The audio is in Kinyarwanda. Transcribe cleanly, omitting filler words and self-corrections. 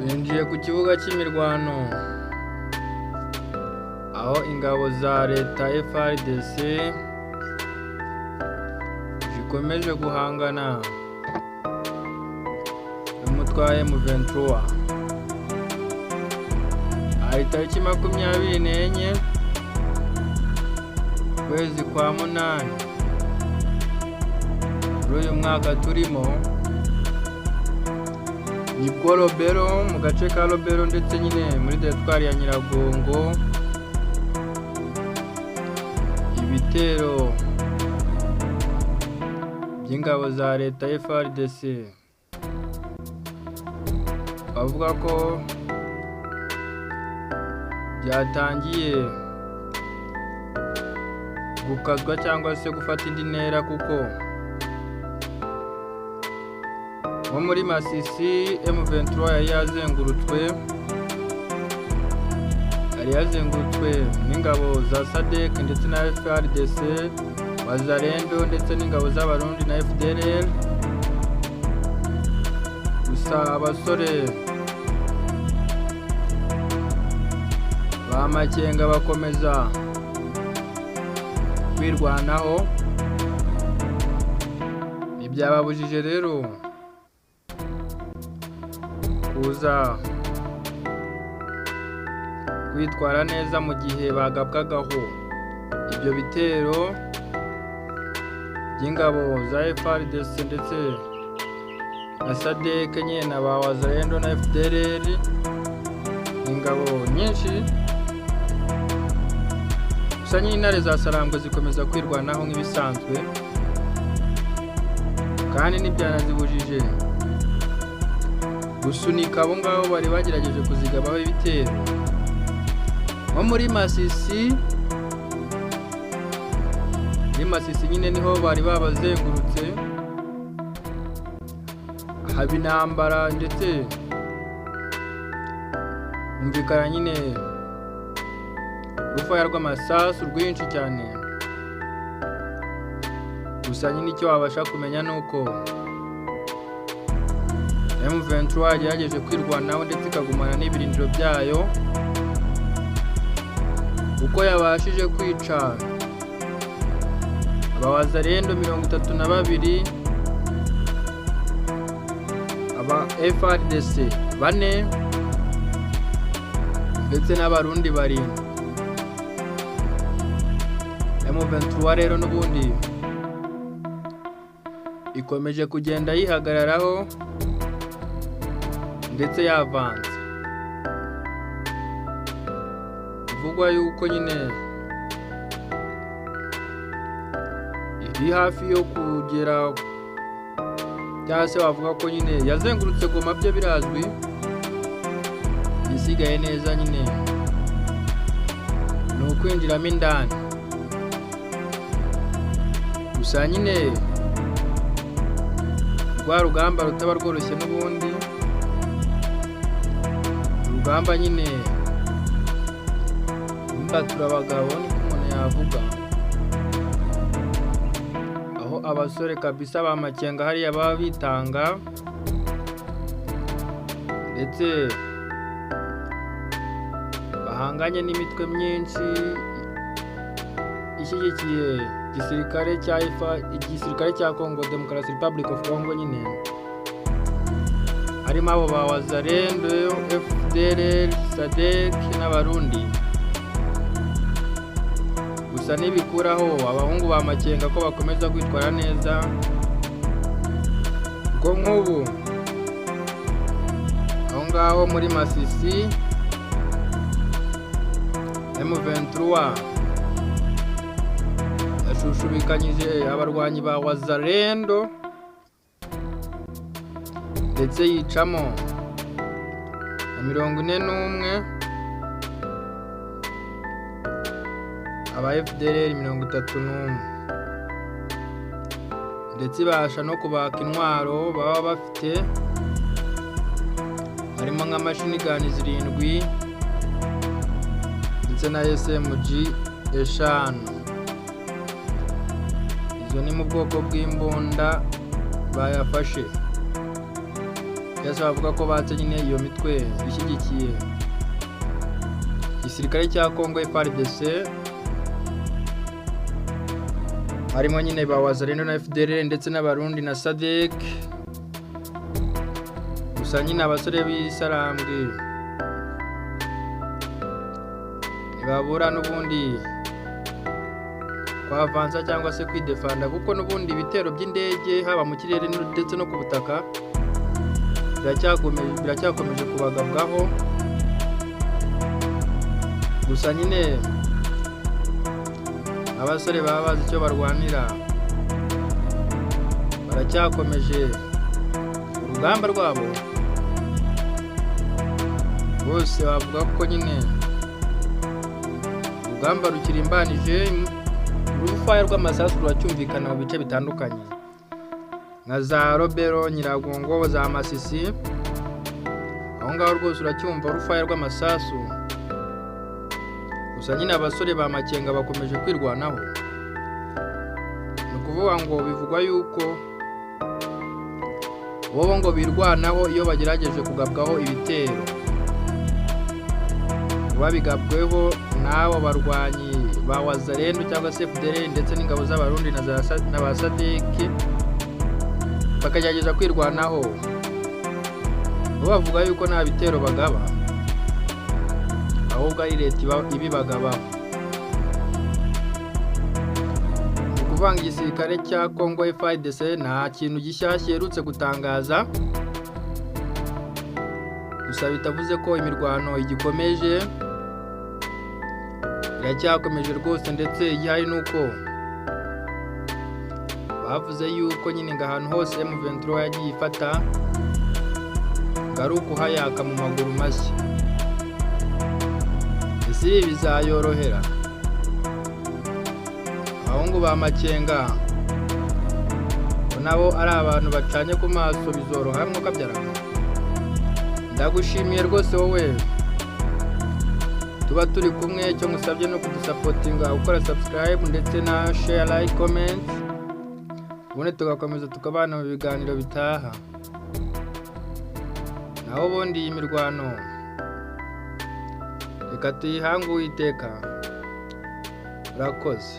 Twinjiye ku kibuga cy'imirwano, aho ingabo za leta FARDC zikomeje guhangana n'umutwe wa M23. Hari tariki 24, ukwezi kwa munani, muri uyu mwaka turimo. Nibwo Lubero, mu gace ka Lubero, ndetse nyine muri teritwari ya Nyiragongo, ibitero by'ingabo za leta FARDC bavuga ko byatangiye gukazwa cyangwa se gufata indi ntera, kuko nko muri Masisi M23 yari yazengurutswe n'ingabo za SADC ndetse na FARDC, Wazalendo ndetse n'ingabo z'Abarundi na FDLR. Gusa abasore ba Makenga bakomeza kwirwanaho, ntibyababujije rero kuza kwitwara neza mu gihe bagabwagaho ibyo bitero by'ingabo za FARDC ndetse na SADC nyine na ba Wazalendo na FDLR, ingabo nyinshi. Gusa nyine intare za Sarambwe zikomeza kwirwanaho nk'ibisanzwe, kandi ntibyanazibujije gusunika abo ngabo bari bagerageje kuzigabaho ibitero. Nko muri Masisi nyine niho bari babazengurutse, haba intambara, ndetse humvikana nyine urufaya rw'amasasu rwinshi cyane. Gusa nyine icyo wabasha kumenya ni uko M23 yagerageje kwirwanaho ndetse ikagumana n'ibirindiro byayo, kuko yabashije kwica abawazalendo 32, aba FARDC bane ndetse n'Abarundi barindwi. M23 rero n'ubundi ikomeje kugenda yihagararaho ndetse yavanze. Bivugwa yuko nyine iri hafi yo kugera, cyangwa se wavuga ko nyine yazengurutse Goma, byo birazwi. Isigaye neza nyine ni ukwinjiramo indani. Gusa nyine rwa rugamba rutaba rworoshye n'ubundi, urugamba nyine mbaturabagabo niko umuntu yavuga, aho abasore kabisa ba Makenga hariya baba bitanga ndetse bahanganye n'imitwe myinshi ishyigikiye igisirikare cya igisirikare cya Congo, Democratic Republic of Congo nyine, harimo abo ba Wazalendo, FDLR, SADC n'Abarundi. Gusa ntibikuraho abahungu ba Makenga ko bakomeza kwitwara neza, kuko nk'ubu aho ngaho muri Masisi M23 yashushubikanyije abarwanyi ba Wazalendo ndetse yicamo na 41, aba FDLR 31, ndetse ibasha no kubaka intwaro baba bafite, harimo nka machine gun zirindwi ndetse na SMG eshanu. Izo ni mu bwoko bw'imbunda bayafashe. Cyangwa se bavuga ko batse nyine iyo mitwe ishyigikiye igisirikare cya Congo FARDC, harimo nyine ba Wazalendo na FDLR ndetse n'Abarundi na SADC. Gusa nyine abasore b'Isarambwe ntibabura n'ubundi kwavansa cyangwa se kwidefanda, kuko n'ubundi ibitero by'indege haba mu kirere ndetse no ku butaka biracyakomeje kubagabwaho. Gusa nyine abasore baba bazi icyo barwanira, baracyakomeje urugamba rwabo. Bose bavuga ko nyine urugamba rukirimbanije, urufaya rw'amasasu ruracyumvikana mu bice bitandukanye nka za Lubero, Nyiragongo, za Masisi. Aho ngaho rwose uracyumva urufaya rw'amasasu. Gusa nyine abasore ba Makenga bakomeje kwirwanaho. Ni ukuvuga ngo bivugwa yuko bo ngo birwanaho iyo bagerageje kugabwaho ibitero, babigabweho n'abo barwanyi ba Wazalendo cyangwa se FDLR ndetse n'ingabo z'Abarundi na ba SADC, bakagerageza kwirwanaho. Bo bavuga yuko nta bitero bagaba, ahubwo ari leta ibibagabaho. Ni ukuvuga ngo igisirikare cya Congo FARDC nta kintu gishya giherutse gutangaza, gusa bitavuze ko imirwano igikomeje, iracyakomeje rwose. Ndetse igihari ni uko bavuze yuko nyine ngo ahantu hose M23 yagiye ifata ngo ari ukuhayaka mu maguru mashya. Ese ibi bizayorohera? Abahungu ba Makenga ngo nabo ari abantu bacanye ku maso, bizoroha mwuka byarama. Ndagushimiye rwose wowe tuba turi kumwe. Icyo ngusabye no kudusapotinga, gukora subscribe ndetse na share, like, comment, ubundi tugakomeza tukabana mu biganiro bitaha. Naho ubundi iyi mirwano reka tuyihange Uwiteka. Urakoze.